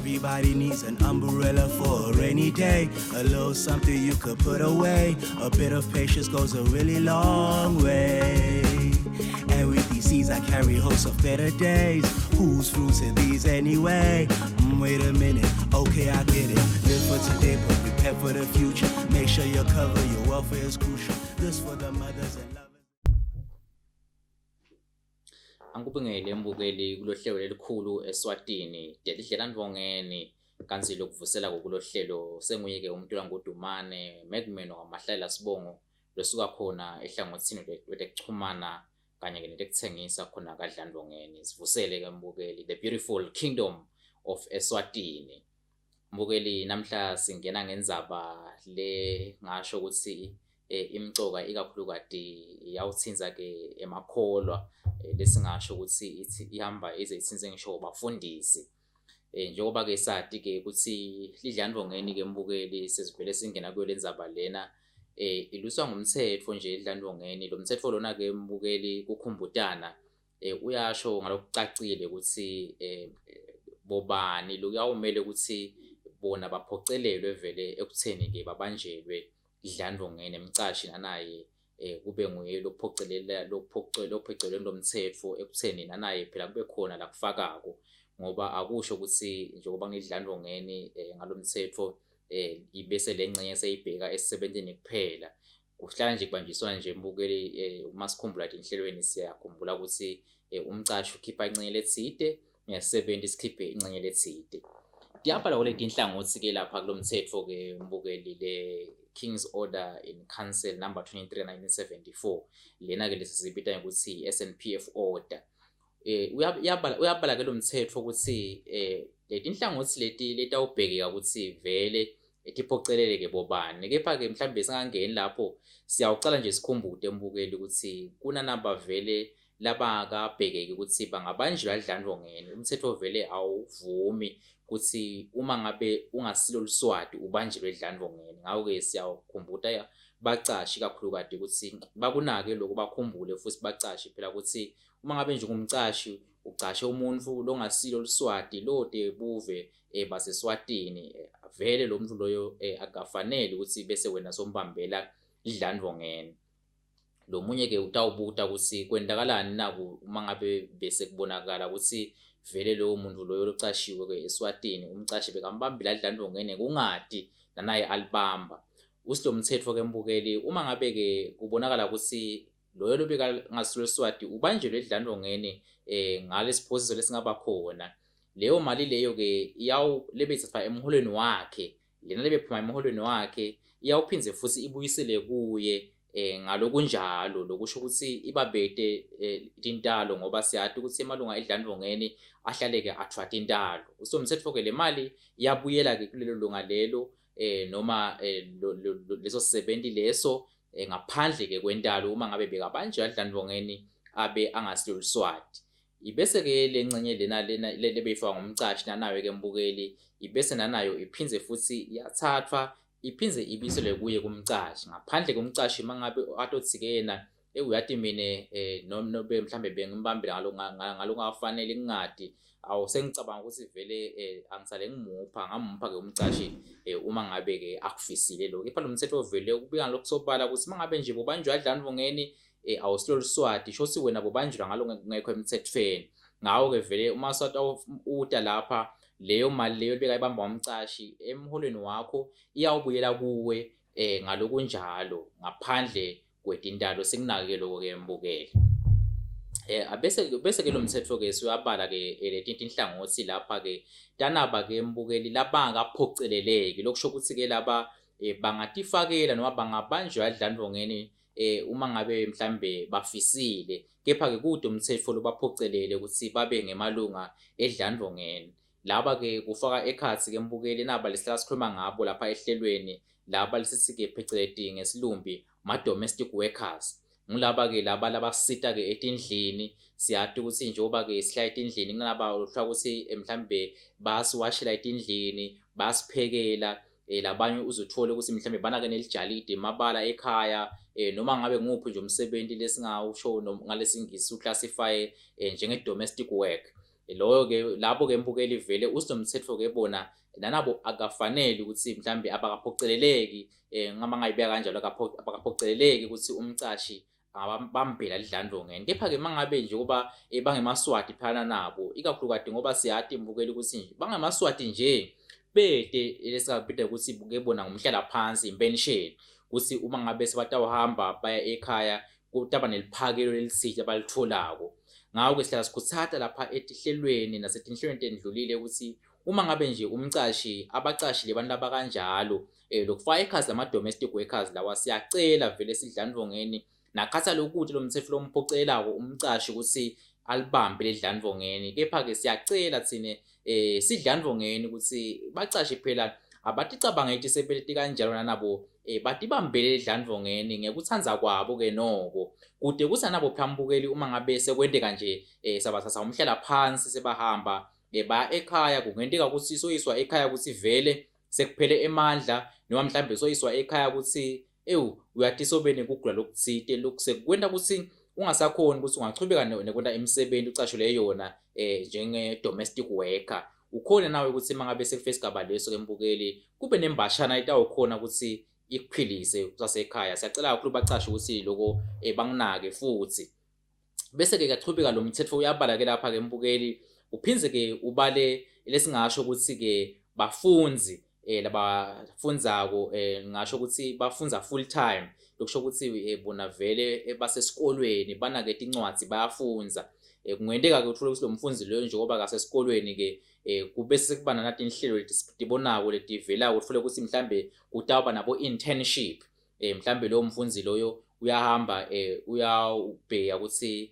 Everybody needs an umbrella for a rainy day. A little something you could put away. A bit of patience goes a really long way. And with these seeds, I carry hopes of better days. Whose fruits are these anyway? Wait a minute, okay, I get it. Live for today, but prepare for the future. Make sure you're covered, your welfare is crucial. This for the mothers and lovers. Angikubingele mbukeli kulohlelo lelikhulu eSwatini Delidlela Ndvongeni kantsi lokuvusela kulohlelo senguye-ke uMntula Ngudumane Megman wamahlalela sibongo losuka khona ehlangothini lwetekuchumana kanye-ke netekutsengisa khona kaDlandvongeni. Sivusele-ke mbukeli the beautiful kingdom of Eswatini. Mbukeli namhla singena ngendzaba le ngasho ukuthi imcoka ikakhulukati iyawutsintsa ke emakholwa lesingasho ukuthi ithi ihamba ize itsintse ngisho bafundisi. Njengoba ke sati ke ukuthi lidlandvongeni ke mbukeli sesivele singena kuyo lendzaba lena iluswa ngumtsetfo nje idlandvongeni. Lo mtsetfo lona ke mbukeli kukhumbutana uyasho ngalokucacile ukuthi bobani lokuyawumele ukuthi bona baphocelelwe vele ekutheni ke babanjelwe idlandvongeni emcashi nanaye kube nguye lophocelela lophocelwe lomtsetfo ekutheni nanaye phela kube khona la kufakako ngoba akusho ukuthi njengoba ngidlandvongeni ngalomtsetfo ibese lengcenye seyibheka esisebentini kuphela. Kuhlala nje kubanjiswana nje mbukeli uma sikhumbula tinhlelweni siyakhumbula ukuthi umcashi ukhipha ingcenye letsite ngesisebenti sikhiphe ingcenye letsite. Tiyabhalwa kule tinhlangothi ke lapha kulo mtsetfo ke mbukeli le King's Order in Council number 23 1974 lena ke lesizibita ngokuthi SNPF order. Uyabala uyabala ke lo mtsetfo ukuthi letinhlangothi leti letawubhekeka ukuthi vele tiphoceleleke bobani kepha ke mhlambe singangeni lapho siyawucala nje sikhumbute mbukeli ukuthi kunanaba vele labangakabhekeki ukuthi bangabanjelwa lidlandvongeni. Umtsetfo vele awuvumi ukuthi uma ngabe ungasilo luswati ubanjelwe edlandvongeni. Ngako-ke siyawukhumbuta bacashi kakhulukati ukuthi bakunake lokhu bakhumbule futhi bacashi phela ukuthi uma ngabe nje ungumcashi ucashe umuntu longasilo luswati lode buve baseSwatini vele lo muntu loyo akafanele ukuthi bese wena sombambela idlandvongeni. Lo munye ke utawubuta ukuthi kwendakalani naku uma ngabe bese kubonakala ukuthi vele lowo muntu loyo locashiwe ke eSwatini umcashi bekambambile adlandvongeni kungati nanaye alibamba. Usi lo mtsetfo ke mbukeli uma ngabe ke kubonakala ukuthi loyo lobeka ngasilo Swati ubanjelwe edlandvongeni ngalesiphosiso lesingaba khona leyo mali leyo ke iyawu lebeyithathwa emholweni wakhe lena lebephuma emholweni wakhe iyawuphindze futhi ibuyisele kuye ngalokunjalo lokusho ukuthi ibabete tintalo ngoba siyati ukuthi emalunga edlandvongeni ahlaleke athwa tintalo. So mtsetfo ke le mali iyabuyela ke kulelo lunga lelo noma leso sisebenti leso ngaphandle ke kwentalo uma ngabe bekabanjwe adlandvongeni abe angasilo luswati. Ibese ke lengcenye lena lena lebeyifakwa ngumcashi nanayo ke mbukeli ibese nanayo iphindze futhi iyathathwa iphindze ibiselwe kuye kumcashi ngaphandle komcashi mangabe atothi ke yena uyati mine nobe mhlambe bengimbambile ngalokungafanele ngingadi awu sengicabanga ukuthi vele angisale ngimupha ngamupha ke umcashi uma ngabe ke akufisile lokho. Kepha lo mthetho vele ubika ngalokusobala ukuthi mangabe nje bobanjwa adlandvongeni awusilo luswati sho ukuthi wena bobanjwa ngalo ngekho emthethweni. Ngawo ke vele uma swati uta lapha leyo mali leyo bekayibamba umcashi emholweni wakho iyawubuyela kuwe ngalokunjalo ngaphandle kwetintalo sikunake lokho ke mbukeli. Abese bese ke lo mthetho ke siyabala ke leti tinhlangothi lapha ke tanaba ke mbukeli labangakaphoceleleki lokusho ukuthi ke laba bangatifakela noma bangabanjwa edlandvongeni uma ngabe mhlambe bafisile kepha ke kude umthetho lobaphocelele ukuthi babe ngemalunga edlandvongeni. Laba ke kufaka ekhatsi ke mbukeli naba lesihlala sikhuluma ngabo lapha ehlelweni laba lesithi ke pheceleti ngesilumbi ma domestic workers. Ngulaba ke laba labasita ke etindlini siyati ukuthi njengoba ke sihlala etindlini kunalaba uthola ukuthi mhlambe bayasiwashela etindlini bayasiphekela labanye uzothole ukuthi mhlambe banake nelijalidi emabala ekhaya noma ngabe nguphi nje umsebenzi lesingawusho ngalesingisi uclassify njenge domestic work. Loyo ke labo ke mbukeli vele usinomthetho ke bona nanabo akafanele ukuthi mhlambe abakaphoceleleki ngama ngayibeka kanjalo abakaphoceleleki ukuthi umcashi angabambela lidlandlongeni. Kepha-ke uma ngabe njengoba bangemaswati phana nabo ikakhulukati ngoba siyati mbukeli ukuthi nje bangemaswati nje bete lesingakubita ukuthi ke bona ngumhlalaphansi impenisheni ukuthi uma ngabe sebatawuhamba baya ekhaya kutaba neliphakelo lelithile abalitholako. Ngakho-ke sihlala sikhuthata lapha etihlelweni nasetinhlelweni tendlulile ukuthi uma ngabe nje umcashi abacashi le bantu labakanjalo lokufaka ekhazi lama-domestic workers lawa siyacela vele sidlandvongeni nakhatha lokuthi lo mthetho lomphocelelako umcashi ukuthi alibambe ledlandvongeni. Kepha-ke siyacela thine sidlandvongeni ukuthi bacashe phela abaticabange tisebenti kanjalo nanabo batibambele ledlandvongeni ngekutsandza kwabo ke noko kude kuthi nabo phambukeli uma ngabe sekwenteka nje sabathatha umhlala phansi sebahamba baya ekhaya kungenteka ukuthi soyiswa ekhaya ukuthi vele sekuphele emandla noma mhlambe soyiswa ekhaya ukuthi ewu uyathi sobe nekugula lokuthite lokusekwenta ukuthi ungasakhoni ukuthi ungachubeka nekwenta imisebenzi ucashule yona njenge domestic worker. Ukhona nawe ukuthi mangabe sekufika isigaba leso ke mbukeli kube nembashana itawukhona ukuthi ikuphilise usasekhaya. Siyacela kakhulu bacashe ukuthi lokho banginake futhi. Bese ke kuyachubeka lo mthetho uyabala ke lapha ke mbukeli uphindze ke ubale lesingasho ukuthi ke bafundzi labafundzako ngasho ukuthi bafundza full time lokusho ukuthi bona vele basesikolweni banake tincwadzi bayafundza. Kungenteka ke uthole ukuthi lo mfundzi loyo njengoba kasesikolweni ke kube sekuba nanatinhlelo letibonako letivelako uthole ukuthi mhlambe kutawuba nabo internship. Mhlambe lowo mfundzi loyo uyahamba uyawubheka ukuthi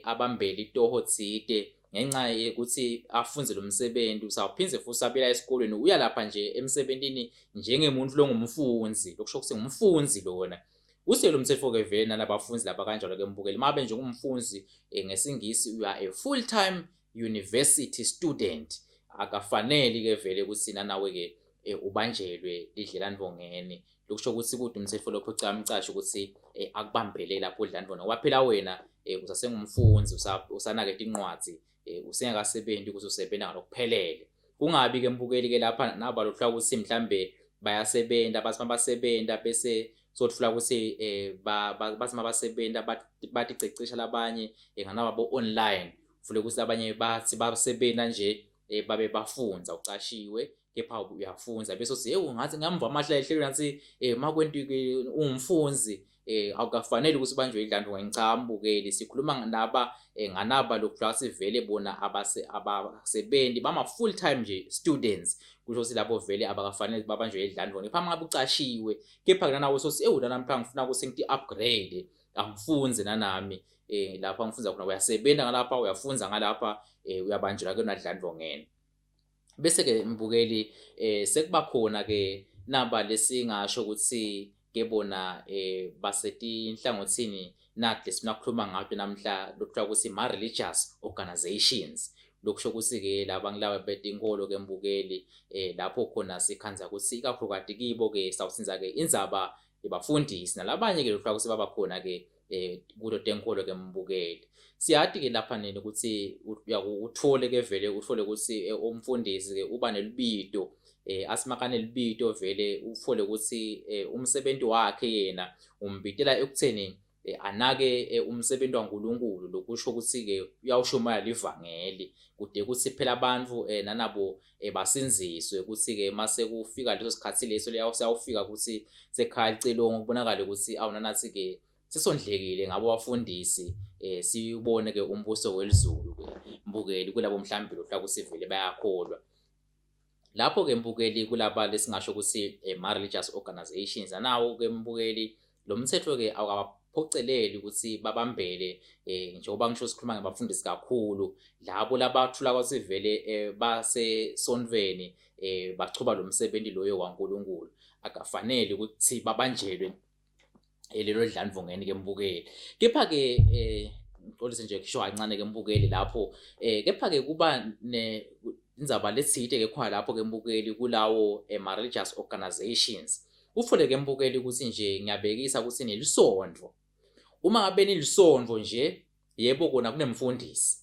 abambele itoho tsite ngenxa yokuthi afunze lo msebenzi usawuphindze futhi abuyela esikolweni uya lapha nje emsebentini njengemuntu longumfundzi lokusho ukuthi ngumfundzi lona. Use lo mthetho ke vele nalabafundi laba kanjalo ke mbukeli mabe nje ungumfundzi ngesingisi you are a full time university student akafaneli ke vele ukuthi nanawe ke ubanjelwe lidlelandvongeni lokusho ukuthi kude umthetho lokho cha umcashi ukuthi akubambele lapho udlandvona ngoba phela wena usasengumfundzi usanake tincwadzi usengakasebenzi ukuthi usebenza ngalokuphelele. Kungabi ke mbukeli ke lapha naba lohlwa ukuthi mhlambe bayasebenza bathi mabasebenza bese sotfula ukuthi bathi mabasebenza baticecesha labanye nganaba bo online ufule ukuthi labanye bathi basebenza nje babe bafunza ucashiwe kepha uyafunza bese uthi hey ngathi ngamva amahla ehlelweni ngathi makwenti ungumfundzi awukafanele ukuthi ubanjwe idlandlo. Ngicha mbukeli sikhuluma naba nganaba lokhu sivele bona abasebenzi bama full time nje students kusho ukuthi lapho vele abakafanele babanjwe idlandlo. Kepha mangabe ucashiwe kepha ke nawe sothi ewu lana mhlawumbe ngifuna ukuthi ngithi upgrade angifunze nanami lapha ngifunza khona uyasebenza ngalapha uyafunza ngalapha uyabanjelwa ke nadlandlongeni. Bese ke mbukeli sekuba khona ke naba lesingasho ukuthi ke bona basetinhlangothini nathi lesifuna ukukhuluma ngato namhla lokuthiwa ukuthi ma religious organizations lokusho ukuthi ke laba ngilaba betinkolo ke mbukeli lapho khona sikhandza ukuthi ikakhulukati kibo ke sawusinza ke indzaba yebafundisi nalabanye ke lokuthiwa ukuthi baba khona ke kulo tenkolo ke mbukeli. Siyati ke lapha nini ukuthi uyakuthole ke vele uthole ukuthi umfundisi ke uba nelibito asimakane libito vele uthole ukuthi umsebenzi wakhe yena umbitela ekutheni anake umsebenzi waNkulunkulu lokusho ukuthi ke uyawushumayela ivangeli kude ukuthi phela abantu nanabo basinziswe ukuthi ke mase kufika leso sikhathi leso leyawusawufika ukuthi sekhaya licilongo kubonakala ukuthi awunanathi ke sisondlekile ngabo bafundisi sibone ke umbuso welizulu ke mbukeli kulabo mhlawumbe lo hlaka usivele bayakholwa. Lapho ke mbukeli kulaba lesingasho ukuthi ma religious organizations anawo ke mbukeli lo mthetho ke awukabaphoceleli ukuthi babambele njengoba ngisho sikhuluma ngebafundisi kakhulu labo labathula kwasivele basesontweni bachuba lo msebenzi loyo waNkulunkulu akafanele ukuthi babanjelwe lelo dlandvongeni ke mbukeli. Kepha ke ngixolise nje kusho kancane ke mbukeli lapho kepha ke kuba ne indzaba letsite ke khona lapho ke mbukeli kulawo ma religious organizations. Ufole ke mbukeli ukuthi nje ngiyabekisa ukuthi nelisondvo uma ngabe nilisondvo nje yebo kona kunemfundisi.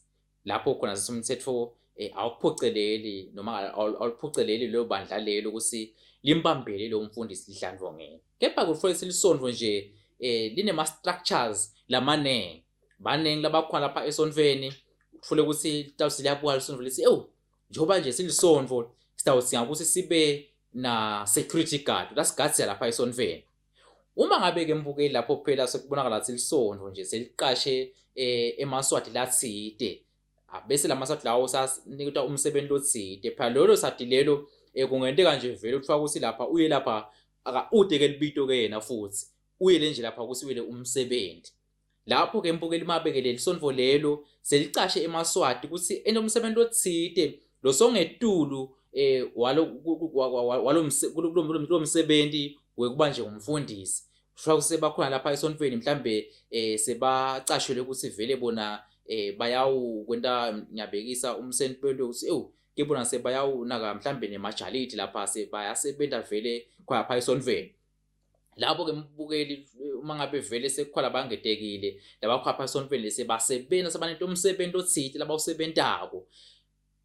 Lapho khona sithi umthetho eh, awuphoceleli noma awuliphoceleli leyo bandla lelo ukuthi limbambele lo mfundisi lidlandvongeni. Kepha kufanele silisondvo nje eh linema structures lamaningi. Baningi labakhona lapha esontfweni utfole ukuthi litawuthi liyabuka lisondvo lithi ewu njengoba nje silisondvo sitawudzinga ukuthi sibe na security guard lasigadza lapha esontfweni. Uma ngabe ke mbukeli lapho phela sekubonakala ukuthi lisondvo nje seliqashe eh, emaSwati latsite bese lamaSwati lawo saniketwa umsebenzi lotsite phela lolo sati lelo eh, kungenteka nje vele uthiwa ukuthi lapha uye lapha aka-ude ke libito ke yena futhi uyele nje lapha ukuthi uyele umsebenzi. Lapho ke mbukeli mabeke leli sontfo lelo selicashe emaSwati kutsi ente umsebenzi lotsite losongetulu eh walo walo lo msebenzi wekuba nje umfundisi. Kusho kusebakhona lapha esontfweni mhlambe eh sebacashelwe ukuthi vele bona eh bayawukwenta ngiyabekisa umsebenzi ukuthi ewu ke bona sebayawunaka mhlambe nemajalidi lapha sebayasebenta vele khona lapha esontfweni. Labo ke mbukeli uma ngabe vele sekukhona bangetekile labakhwapha esontfweni lesebasebenza sebanento umsebenzi othile labawusebentako.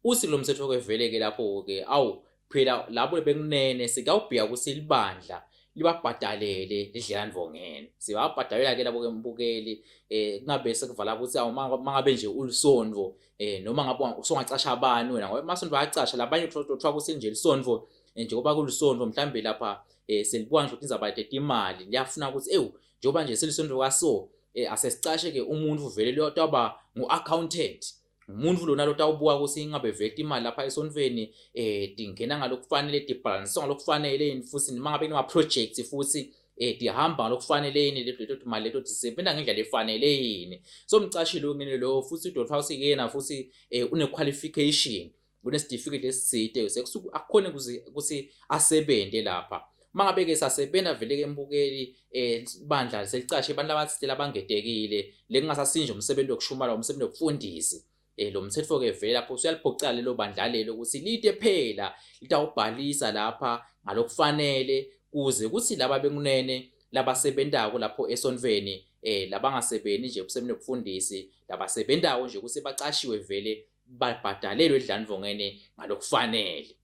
Uthi lo mthetho ke vele ke lapho ke awu phela labo bekunene sikawubheka ukuthi libandla libabhadalele lidlelandvongeni. Sibabhadalela ke labo ke mbukeli eh kungabe sekuvala ukuthi awu mangabe nje ulisontfo eh noma ngabe usongacasha abani wena ngoba emasontfo ayacasha labanye uthola ukuthi nje lisontfo njengoba kulisontfo mhlambe lapha eh selibuka nje ukuthi indzaba yetimali liyafuna ukuthi ewu njengoba nje selisontfo kaso eh asesicashe ke umuntu vele lotawuba ngu-accountant umuntu lona lotawubuka ukuthi ingabe vele imali lapha esontfweni eh tingena ngalokufanele tibhalansiswa ngalokufanele yini futhi noma ngabe kunama projects futhi eh tihamba ngalokufanele yini leto timali leto tisebenza ngendlela efanele yini. So mcashile ungene lo futhi uDr House yena futhi eh une qualification kunesitifiketi esithide sekusuke akukhona ukuthi asebenze lapha. Uma ngabe ke sasebenza vele ke mbukeli eh bandla selicashe abantu abathile labangetekile lekungasasinje umsebenzi wokushumala umsebenzi wokufundisi eh lo mthetho ke vele lapho usuyaliphoca lelo bandla lelo ukuthi lite phela litawubhalisa lapha ngalokufanele kuze kuthi laba bekunene labasebentako lapho esontfweni eh labangasebenzi nje umsebenzi wobufundisi labasebentako nje ukuthi bacashiwe vele babhadalelwe edlandvongeni ngalokufanele.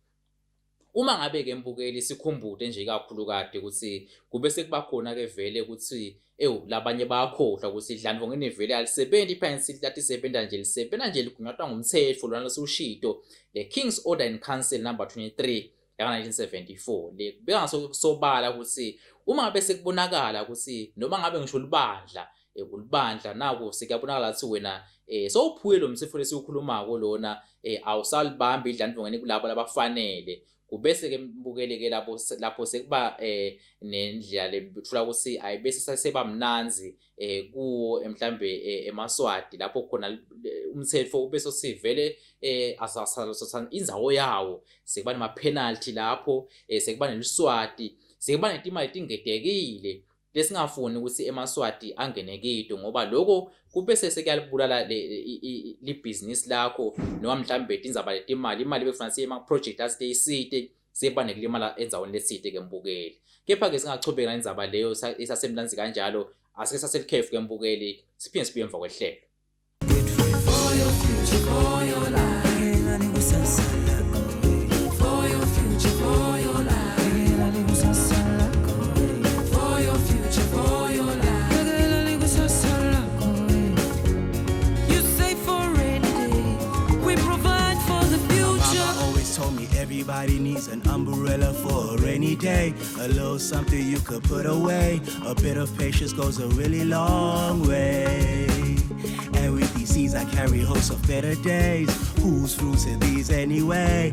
Uma ngabe ke mbukeli sikhumbule nje kakhulukade ukuthi kube sekuba khona ke vele ukuthi ewu labanye bayakhohlwa ukuthi idlandvongeni vele alisebenzi phansi latisebenza nje lisebenza nje ligunyatwa ngumthetho lona lesiwushito le King's Order in Council number 23 yaka 1974 le kubeka ngasobala ukuthi uma ngabe sekubonakala ukuthi noma ngabe ngisho libandla ulibandla naku sekuyabonakala ukuthi wena sowuphuye lo mthetho lesiwukhulumako lona awusalibambi idlandvongeni kulabo labafanele kubese ke mbukele ke lapho lapho sekuba nendlela lebutfula ukuthi ayibese seba mnanzi kuwo mhlambe emaSwati lapho khona umthetho ube sosivele asasala indzawo yawo sekuba nema penalty lapho sekuba neliswati sekuba netimali tingedekile lesingafuni ukuthi emaSwati angene kito ngoba lokho kubese sekuyalibulala libhizinisi lakho noma mhlambe tindzaba letimali imali bekufanele siye ema-project asite isite seba nekulimala endzaweni lesite ke mbukeli. Kepha ke singachubeka nendzaba leyo isasemnanzi kanjalo asike saselikhefu ke mbukeli siphinde sibuye emva kwehlelo. For your future, for your life. For your future, for your life. For your future, for your life. You save for rainy day. We provide for the future. Mama always told me everybody needs an umbrella for a rainy day. A little something you could put away. A bit of patience goes a really long way. And with these seeds, I carry hopes of better days. Whose fruits are these anyway?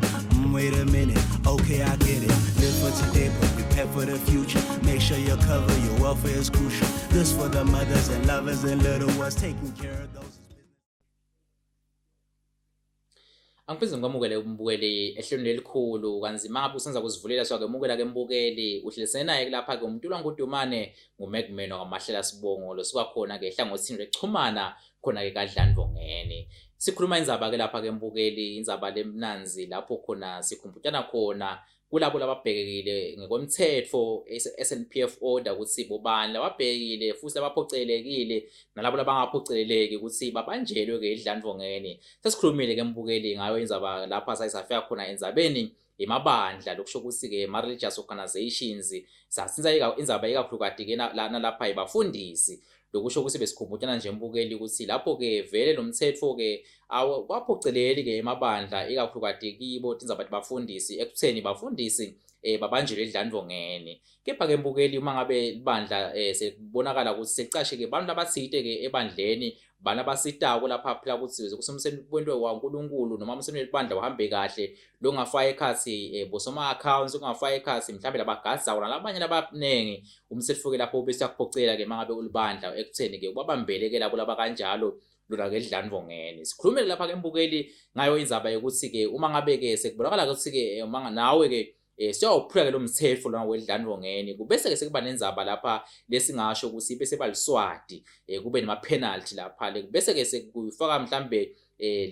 Wait a minute, okay, I get it. Live for today, but prepare for the future. Make sure you're covered, your welfare is crucial. This for the mothers and lovers and little ones taking care of those. Angiphinde ngikwamukele umbukeli ehlelweni lelikhulu kanzima ngabe usenza kuzivulela siyakwemukela ke mbukeli uhlelesene naye lapha ke umuntu lwangudumane nguMacman wamahlela sibongo losuka khona ke ehlangothini lwechumana khona ke kaDlandvongeni. Sikhuluma indzaba ke lapha ke mbukeli indzaba lemnanzi lapho khona sikhumbutana khona Kulabo lababhekekile ngekwemthetho SNPF order ukuthi bobani lababhekile futhi labaphocelekile nalabo labangaphoceleleki ukuthi babanjelwe ke idlandvongeni. Sesikhulumile ke mbukeli ngayo indzaba lapha sayisafika khona endzabeni emabandla, lokusho ukuthi-ke ma-religious organizations. Sathinta indzaba ikakhulukati-ke nalapha ibafundisi, lokusho ukuthi besikhumbutana nje mbukeli ukuthi lapho-ke vele lo mthetho-ke awaphoceleli-ke emabandla ikakhulukati kibo tindzaba tebafundisi ekutheni bafundisi babanjelwe edlandvongeni. Kepha-ke mbukeli, uma ngabe libandla sekubonakala ukuthi secashe-ke bantu labatsite-ke ebandleni, bana abasitako lapha phela ukuthi umsebenzi waNkulunkulu noma umsebenzi welibandla uhambe kahle, longafaka ekhatsi bosoma-accounts, ungafaka ekhatsi mhlawumbe labagadzako nalabanye labaningi, umtsetfo-ke lapho bese uyakuphocela-ke uma ngabe ulibandla ekutheni-ke ubabambele-ke labo labakanjalo lona-ke edlandvongeni. Sikhulumele lapha-ke mbukeli ngayo indzaba yokuthi-ke uma ngabe-ke sekubonakala ukuthi-ke uma nawe-ke siyawuphula-ke lo mthetho lona wedlandvongeni, kubese-ke sekuba nendzaba lapha lesingasho ukuthi bese baliswati, kube nema-penalty lapha le, bese-ke sekufaka mhlambe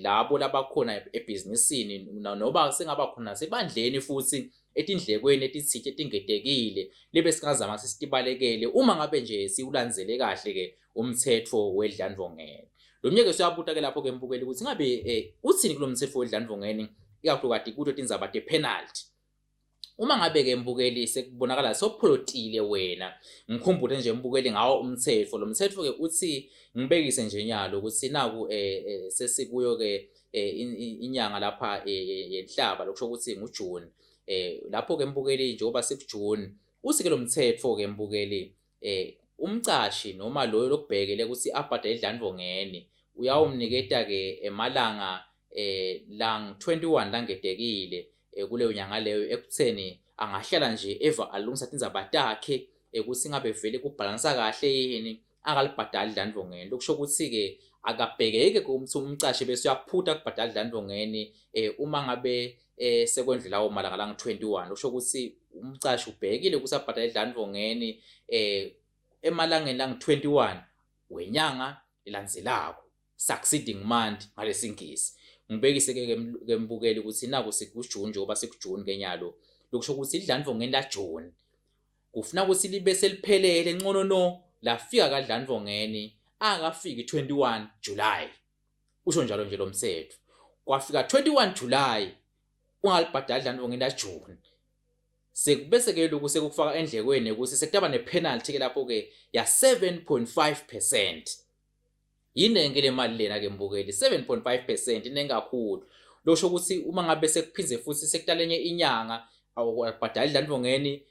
labo labakhona ebhizinisini noba sengaba khona sebandleni futhi etindlekweni etitsite etingetekile lebe singazama sisitibalekele uma ngabe nje siwulandzele kahle-ke umthetho wedlandvongeni. Lo mnyeke siyabuta-ke lapho-ke mbukeli ukuthi ngabe uthini kulo mthetho wedlandvongeni, ikakhulukati kuto tindzaba te-penalty. Uma ngabe-ke mbukeli sekubonakala sopholotile wena, ngikhumbule nje mbukeli ngawo umthetho. Lo mthetho-ke uthi ngibekise nje nyalo ukuthi naku sesikuyo-ke inyanga lapha yenhlaba, lokusho ukuthi nguJune. Lapho-ke mbukeli njengoba sekuJune, uthi-ke lo mthetho-ke mbukeli umcashi noma loyo lokubhekele ukuthi abhadale idlandvongeni uyawumniketa-ke emalanga lang 21 langetekile kuleyo nyanga leyo ekutheni angahlala nje eva alungisa tindzaba takhe ukuthi ngabe vele kubhalansa kahle yini angalibhadali idlandvongeni. Lokusho ukuthi-ke akabhekeke ukuthi umcashi bese uyaphuta kubhadala idlandvongeni uma ngabe sekwendlula lawo malanga lang 21. Lokusho ukuthi umcashi ubhekile ukuthi abhadale idlandvongeni emalangeni lang 21 wenyanga elandzelako, succeeding month ngalesingisi. Ngibekise ke mbukeli ukuthi naku sikuJune, njengoba sikuJune ke nyalo, lokusho ukuthi idlandvongeni la June kufuna ukuthi libe seliphelele ncono no lafika kadlandvongeni angakafiki 21 July. Usho njalo nje lo mthetho. Kwafika 21 July ungalibhadali idlandvongeni la June, sekubese ke lokhu sekufaka endlekweni ukuthi sekutaba ne-penalty ke lapho ke ya 7.5%. Yinengi le mali lena ke mbukeli, 7.5% inengi kakhulu. Losho ukuthi uma ngabe sekuphinze futhi sekutalenye inyanga awubhadali idlandvongeni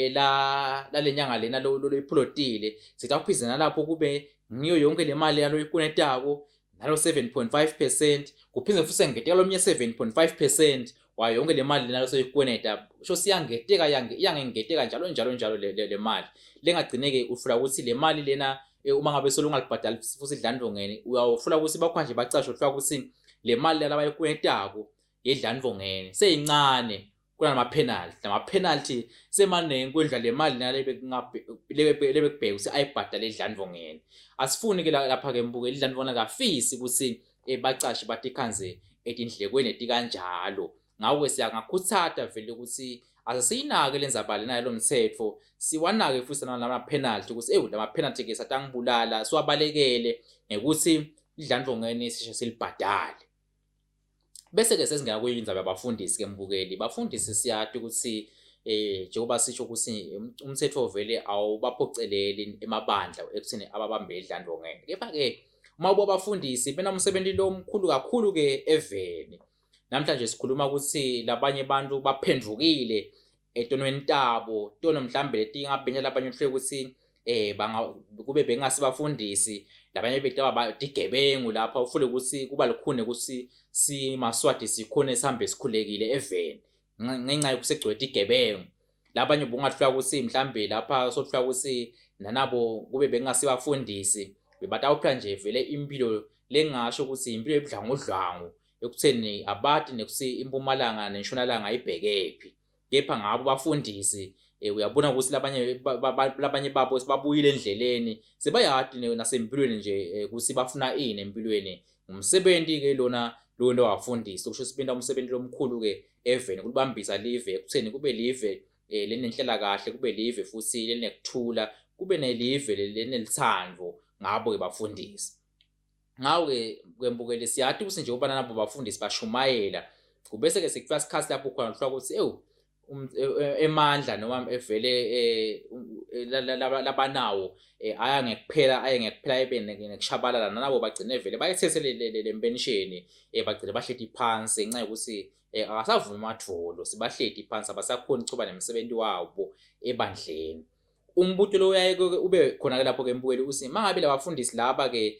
la lalenyanga lena loyiphulotile, sitawuphize nalapho kube ngiyo yonke le mali yaloyikunetako nalo 7.5%, kuphinde futhi sengeteka lomnye 7.5% wayo yonke le mali lena losoyikweneta. Sho siyangeteka iyangengeteka njalo njalo njalo le mali lengagcine-ke ufuna ukuthi le mali lena uma ngabe solo ungalibhadali futhi idlandvongeni, uyawufuna ukuthi bakhona nje bacashe ufuna ukuthi le mali lena abayikwenetako yedlandvongeni seyincane kunama-penalty, nama-penalty semaningi kwendlula le mali lena lebekubheka ukuthi ayibhadale edlandvongeni. Asifuni-ke lapha-ke mbukeli, idlandvongeni akafisi ukuthi bacashi batikhanze etindlekweni etikanjalo. Ngakho-ke siyangakhuthata vele ukuthi asisiyinake le ndzaba lena yalo mthetho, siwanake futhi nalama-penalty ukuthi ewu lama-penalty-ke satangibulala, siwabalekele ngekuthi idlandvongeni sishe silibhadale. Bese-ke sesingena kuyindzaba yabafundisi ke mbukeli. Bafundisi siyati ukuthi njengoba sisho ukuthi umthetho vele awubaphoceleli emabandla ekutheni ababambe idlandvongeni. Kepha-ke uma uba abafundisi benomsebenzi lo mkhulu kakhulu ke eveni. Namhlanje sikhuluma ukuthi labanye abantu baphendukile etonweni tabo, tono mhlambe letingabenya labanye uhle ukuthi banga kube bengasibafundisi, labanye betaba tigebengu lapha ufule ukuthi kuba lukhuni ukuthi simaswati sikhone sihambe sikhulekile eveni ngenxa yokuthi segcwele tigebengu. Labanye bungahlula ukuthi mhlambe lapha sohlula ukuthi nanabo kube bengasibafundisi bebatawuphila nje vele impilo lengasho ukuthi impilo ebudlangudlwangu ekutheni abati nekuthi impumalanga nentshonalanga ibhekephi. Kepha ngabo bafundisi uyabona ukuthi labanye babo sebabuyile endleleni, sebayati nasempilweni nje ukuthi bafuna ini empilweni. Ngumsebenzi ke lona Lowento wafundisa kusho ukuthi benta umsebenzi lomkhulu-ke eveni kulibambisa live ekutheni kube live lenenhlalakahle, kube live futhi lenekuthula, kube nelive lenelithando ngabo-ke bafundisi. Ngawo-ke kwembukele siyati ukuthi njengoba nabo bafundisi bashumayela, kubese-ke sekufika isikhathi lapho khona kuthiwa ukuthi ewu emandla noma evele labanawo aya ngekuphela, aye ngekuphela ebe nekushabalala, nalabo bagcine vele bayithethe le mpenisheni, bagcine bahleti phansi ngenxa yokuthi akasavumi amadvolo, sebahleti phansi abasakhoni ukuchuba nemsebenzi wabo ebandleni. Umbuto lo uyaye ube khona-ke lapho-ke mbukeli uthi uma ngabe labafundisi laba-ke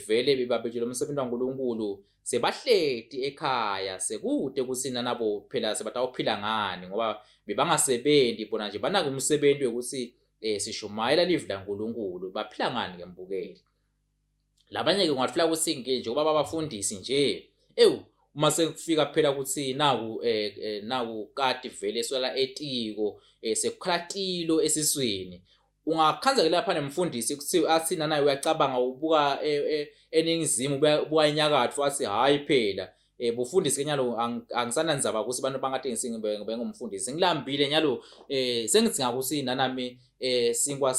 vele bebabetshela umsebenzi waNkulunkulu sebahleti ekhaya sekude ukuthi nanabo phela sebatawuphila ngani ngoba bebangasebenzi bona nje banake umsebenzi wokuthi sishumayela livi laNkulunkulu, baphila ngani ke mbukeli. Labanye-ke ungathola ukuthi njengoba babafundisi nje ewu uma sekufika phela ukuthi naku naku kati vele swela etiko sekukhala tilo esiswini, ungakhanza-ke lapha nemfundisi kuthiwe athi nanaye uyacabanga ubuka eningizimu ubuka enyakatho athi hhayi phela bufundisi ke nyalo angisanandzaba ukuthi abantu bangathi ngingumfundisi, ngilambile nyalo sengidzinga ukuthi nanami sinkwa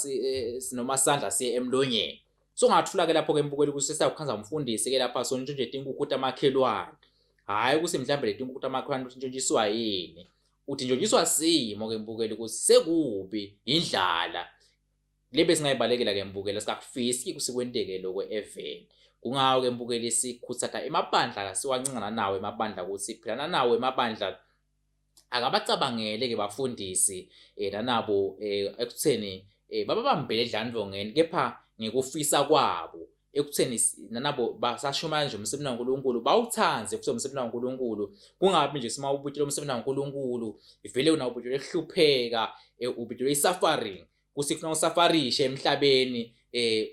noma sandla siye emlonyeni. So ungathula-ke lapho-ke mbukeli ukuthi sesiyakukhanza umfundisi-ke lapha sontshontshe tinkukhu tamakhelwane. Hhayi ukuthi mhlawumbe le tinkukhu tamakhelwane ukuthi ntshontshiswa yini, uthi ntshontshiswa simo-ke mbukeli ukuthi sekubi indlala le besingayibalekela-ke mbukeli, asikakufisi ukuthi kwenteke lokho eveni. Kungako-ke mbukeli sikhuthatha emabandla siwancengana nawo emabandla ukuthi philana nawo emabandla akabacabangele-ke bafundisi nanabo ekutheni bababambele edlandlongeni kepha ngekufisa kwabo ekutheni nanabo basashumayela nje umsebenzi kaNkulunkulu, bawuthande futhi umsebenzi kaNkulunkulu, kungabi nje sima ubutshela umsebenzi kaNkulunkulu vele wena ubutshela ukuhlupheka, ubutshela i-suffering, kuthi kufuna usafarishe emhlabeni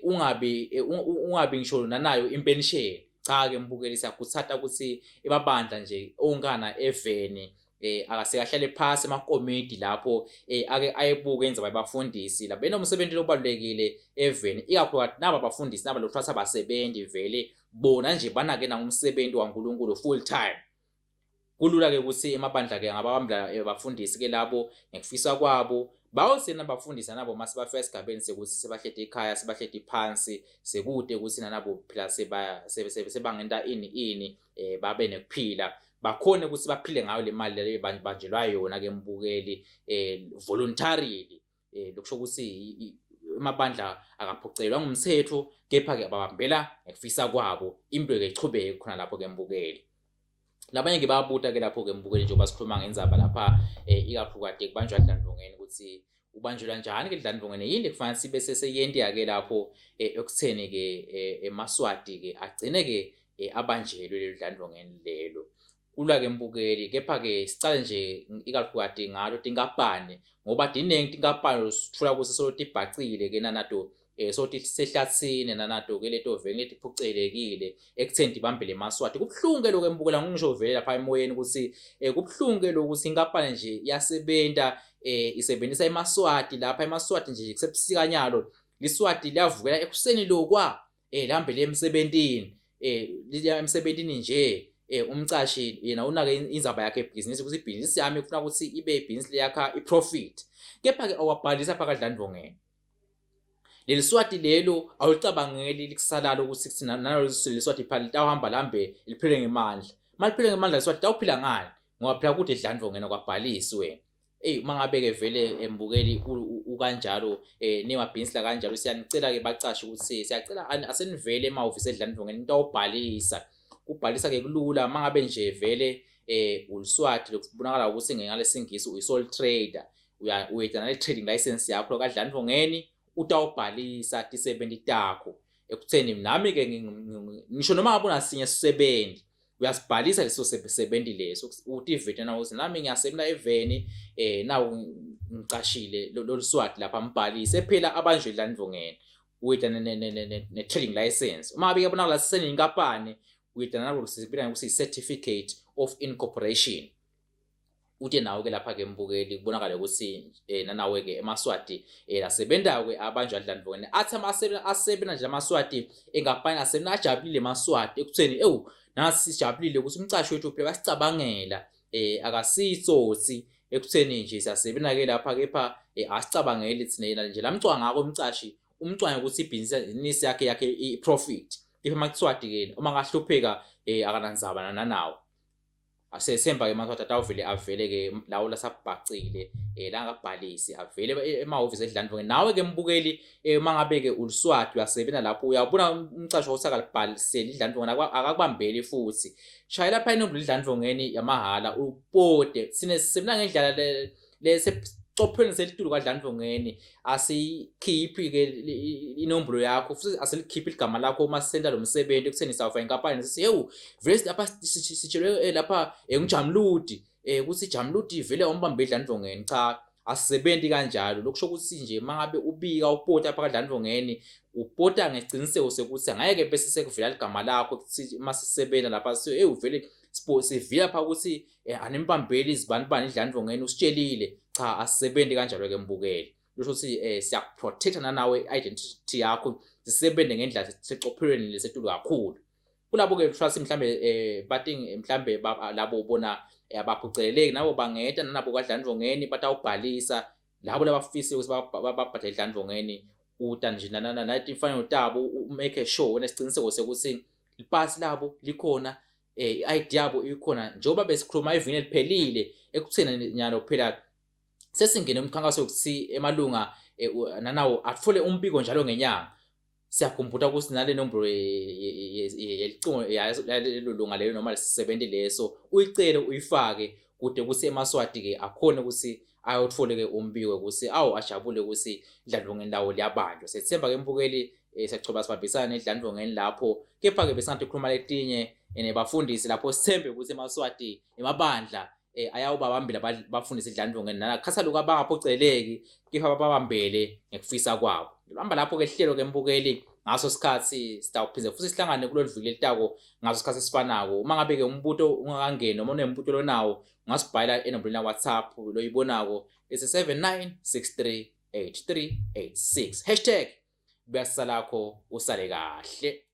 ungabi ungabi ngisho nanayo impenisheni. Cha-ke mbukeli, siyakuthata ukuthi emabandla nje onkana eveni akasekahlale phasi emakomidi lapho ake ayibuke indzaba yabafundisi la benomsebenzi obalulekile eveni, ikakhulukazi naba abafundisi naba lokuthiwa abasebenzi vele bona nje banake nangumsebenzi waNkulunkulu full time. Kulula-ke ukuthi emabandla-ke angababamba bafundisi-ke labo ngekufisa kwabo bawusena bafundisa nabo mase bafika esigabeni sekuthi sebahleti ekhaya sebahleti phansi sekude ukuthi nanabo phela sebangenta ini ini babe nekuphila bakhone ukuthi baphile ngayo le mali le banjelwa yona ke mbukeli voluntarily lokusho ukuthi amabandla akaphocelwa ngumthetho kepha-ke babambela ngekufisa kwabo impilo-ke ichubeke khona lapho ke mbukeli. Labanye ke bayabuta ke lapho ke mbukeli njengoba sikhuluma ngendzaba lapha ikakhulukati kubanjwa dlandlongeni ukuthi ubanjelwa njani ke dlandlongeni, yini kufanele sibe seseyentiya ke lapho ekutheni ke emaSwati ke agcine ke abanjelwe lelo dlandlongeni lelo. Kulwa ke mbukeli kepha ke sicale nje ikakhulukati ngalo tinkampani ngoba tiningi tinkampani sithola ukuthi solo tibhacile ke nanato so tisehlathini nanato ke leto vele letiphucelekile ekutheni tibambele emaSwati. Kubuhlungu ke lokho embukela ngisho vele lapha emoyeni ukuthi kubuhlungu ke lokho ukuthi inkampani nje iyasebenta isebenzisa emaSwati lapha emaSwati nje kusebusika nyalo liSwati liyavukela ekuseni lokwa lihambele emsebentini liya emsebentini nje umcashi yena unake indzaba yakhe ebhizinisi ukuthi ibhizinisi yami kufuna ukuthi ibe ibhizinisi leyakha i-profit kepha-ke awabhalisa phakathi landvongeni. Leli Swati lelo awulicabangeli likusala ukuthi kuthi nalo leli Swati phela litawuhamba lihambe liphele ngemandla. Uma liphele ngemandla leli Swati litawuphila ngani? Ngoba phela kude edlandvongeni akwabhalisi wena. Eyi uma ngabe-ke vele mbukeli ukanjalo nemabhizinisi la kanjalo siyanicela-ke bacashi ukuthi siyacela asenivele emahhovisi edlandvongeni nitawubhalisa. Kubhalisa-ke kulula uma ngabe nje vele uliSwati lokubonakala ukuthi ngalesingisi uyi-sole trader, uyeda nale trading license yakho kaDlandvongeni utawubhalisa tisebenti takho ekutheni nami-ke ngisho noma ngabe unasinye isisebenzi uyasibhalisa leso sebenzi leso utivete na ukuthi nami ngiyasebenza eveni nawu ngicashile lolu Swati lapha mbhalise phela abanjwe dlandvongeni uyeda ne-trading license. Uma ngabe kuyabonakala sesenenkampani uyeda naloko sibila ngokuthi i-certificate of incorporation. Ute nawe ke lapha ke mbukeli kubonakala ukuthi eh, nanawe ke emaSwati eh, lasebenza ke abanjwa dlandvongeni athi amasebe asebenza nje amaSwati engapani asebenza ajabulile emaSwati ekutheni ewu nasi sijabulile ukuthi umcashi wethu phela basicabangela eh akasitsotsi ekutheni nje siyasebenza ke lapha kepha eh, asicabangeli thina yena nje lamcwanga ngako umcashi umcwanga ukuthi ibhizinisi yakhe yakhe i-profit kepha emaSwati ke uma ngahlupheka eh akanandzaba nanawo. Asethemba ke madoda atawuvele avele ke lawo lasabhacile eh langabhalisi avele e, emahhovisi edlandvonge nawe ke mbukeli eh, uma ngabe ke uliswati uyasebenza lapho uyabona umcasho ukuthi akalibhaliseli idlandvonge akakubambeli futhi shayela lapha inombolo idlandvongeni yamahhala upote sine sisebenza ngendlela lesecophweni selitulu kaDlandvongeni asikhiphi ke inombolo yakho futhi asilikhiphi igama lakho uma sisenta lo msebenzi ekutheni sawufa inkampani sithi hewu vele lapha sitshelwe eh, lapha eh, ngujamludi eh ukuthi Jamludi vele umbambe idlandvongeni cha asisebenzi kanjalo lokusho ukuthi nje mangabe ubika upota lapha kaDlandvongeni upota ngesiqiniseko sekuthi angeke bese sekuvela ligama lakho ukuthi masisebenza lapha hey uvele sivila lapha ukuthi eh, animbambeli izibanibani idlandvongeni usitshelile cha asisebenzi kanjalo ke mbukeli kusho ukuthi eh siyakuprotecta nanawe identity yakho sisebenze ngendlela secophelweni lesetulu kakhulu kulabo ke trust mhlambe eh bathi mhlambe labo ubona eh, abaphuceleleki nabo bangeta nanabo kadlandvongeni batawubhalisa labo labafise ukuthi babhadale idlandvongeni uta nje natimfanelo tabo umake sure wena siciniseko sekuthi lipasi labo likhona eh i-ID yabo ikhona njengoba besikhuluma ivini eliphelile ekutheni nyalo phela sesingene umkhankaso wokuthi emalunga eh, nanawo athole umbiko njalo ngenyanga siyakhumbuta ukuthi nale nombolo yelicingo yalelo lunga lelo noma lesisebenzi leso uyicele uyifake kude ukuthi emaswati-ke akhone ukuthi ayotfole-ke umbiko ukuthi awu ajabule ukuthi idlandlongeni lawo liyabanjwa sethemba-ke mbukeli eh, siyachoba sibambisana nedlandlongeni lapho kepha-ke besingathi khuluma letinye eh, nebafundisi lapho sithembe ukuthi emaswati emabandla eh, ayawubabambela bafundisi idlandlongeni nalakhatha lokhu abangaphoceleki kepha bababambele ngekufisa kwabo lihamba lapho-ke hlelo ke mbukeli ngaso sikhathi sitawuphinde futhi sihlangane kulolu viki lelitako ngaso sikhathi esifanako uma ngabe-ke umbuto ungakangeni noma unembuto lonawo ungasibhalela enombolweni ya-whatsapp loyibonako isi-79 63 8386 hashtag buya salakho usale kahle.